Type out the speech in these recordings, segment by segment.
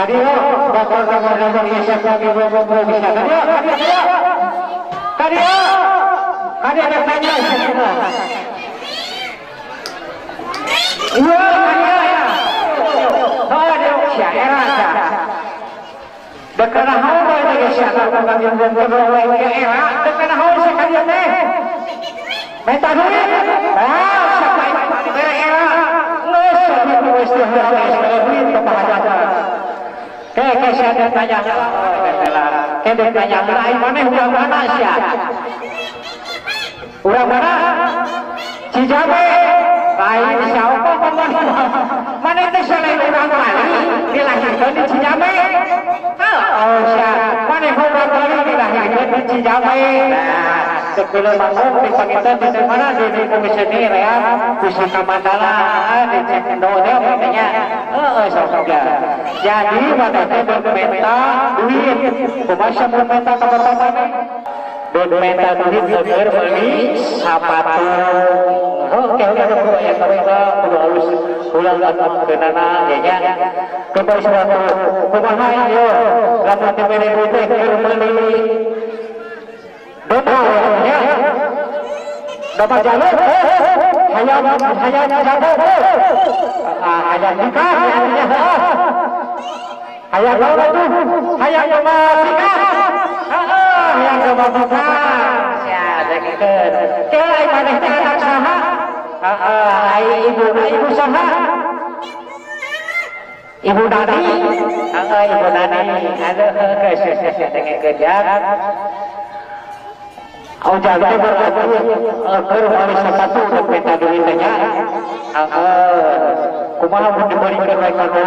Kadieu dokter-dokter geus bisa kadieu kadieu kadieu ada tanya semua. Iya kadieu ya. Oh dia sia era sia. Dekana haur bae teh geus sia era dekana haur sia kadieu teh. Menta duit. Ah siapa dibere era. Geus sakitu geus teh duit teu pahajatan. Ke sia tanya ke tanya lain maneh urang mana sia? Urang mana? Cijabe. Lain siapa paman? Maneh teh lain urang Bali dilahirkeun di Cijabe. Oh sia, maneh urang Bali dilahirkeun di Cijabe. Nah, sebelum manggung di panginten di mana di komisi ini ya pusaka mandala di Cekendo teh katanya. Heeh sok ya. Jadi maneh teh bermenta duit. Kumaha bermenta ka bapak maneh? Bermenta duit keur meuli sapatu. Oke, oke, ya kudu halus ulang keunana nya nya. Kembali sepatu. Kumaha ieu? Lamun dibere duit teh keur meuli domba ya. Domba jalur. Hayam hayam jago. Hayam nikah ya. Hayam naon atuh? Hayam domba nikah. Heeh, hayam domba nikah. Sia dengkeun. Ke ai maneh teh anak saha? Heeh, ai ibu saha? Ibu Nani. Heeh, Ibu Nani. Aduh, geus geus dengkeun ya. Ujang teh berarti keur meuli sepatu dek menta duit teh nya. Heeh. Kumaha mun dibeulikeun we ka nu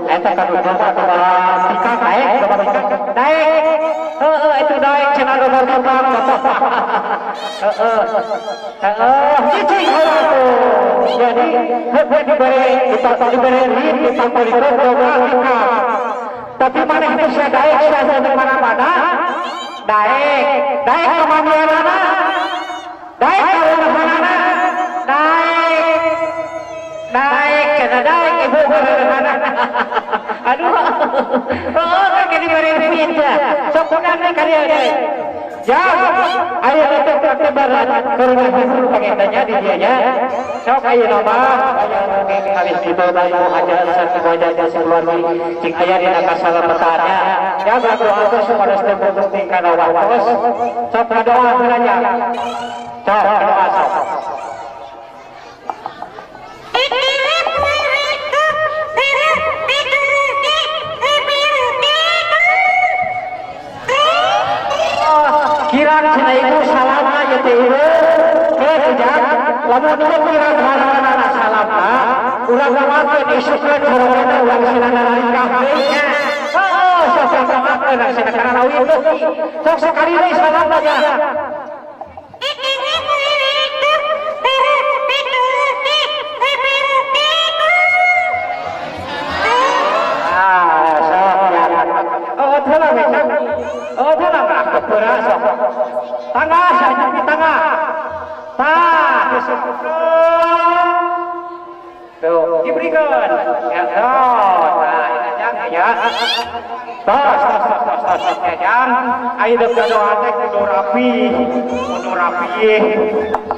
eta ka nu domba domba pikak daek domba pikak daek. Heeh itu daek cenah domba pikak. Heeh. Heeh cicing heula tuh. Jadi heuh dibere dibere duit dipampolikeun domba pikak. Tapi maneh teh sia daek sia teh mana-mana. Daek, daek kemandianana, daek karumahanana, daek, daek, kena daek ibu karumahanana. Aduh, oh kan kini beri duit ya, sok kunana kalian deh. Jam, ayo teh teh barat ke rumah ibu pengennya di dianya. Sok ayo nama, ayo habis itu ayo hajar satu wajah jasa keluarga, cing aya dina kasalametannya. Ya berdoa terus pada setiap bukti kana waktu. Sok berdoa aja. Sok doa sok. Kirang cenah ibu salamna ieu teh ieu ke ujang lamun ieu kirang halangan salamna urang ngamakeun isukeun hororna urang cenah nikah deui nya. Heeh sok ngamakeun cenah kana lawin sok sakali deui salamna nya. Ah sok ya. Oh teulah we sok. Oh teulah kepura sok. Tangga saja di tangga. Tah tuh diberikan. Ya, oh, nah ini jang ya. Tos tos tos tos tos ya jang. Ayo dek doa teh kudu rapi,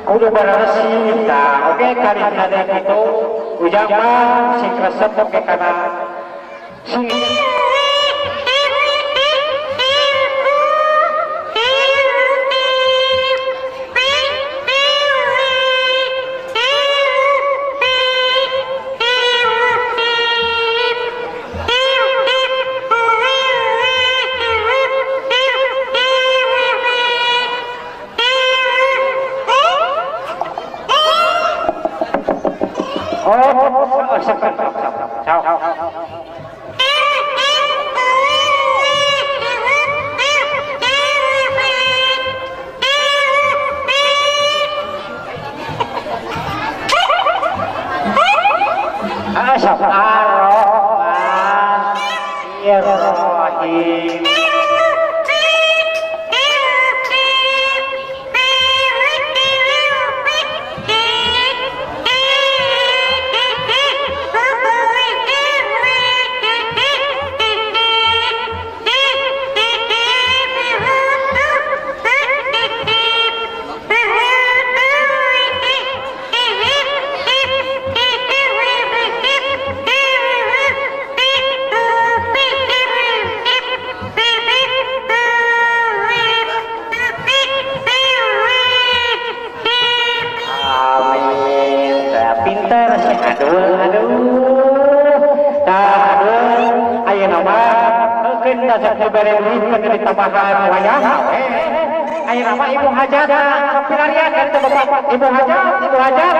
kudu bersih. Nah, oke kali ada gitu. Ujang mah sing resep oke kana sing Bismillahirrahmanirrahim. duit da sok dibere duit kan ditambahan wayah we. Ayeuna mah ibu hajat kapilarian kan teh bapak ibu hajat, ibu hajat.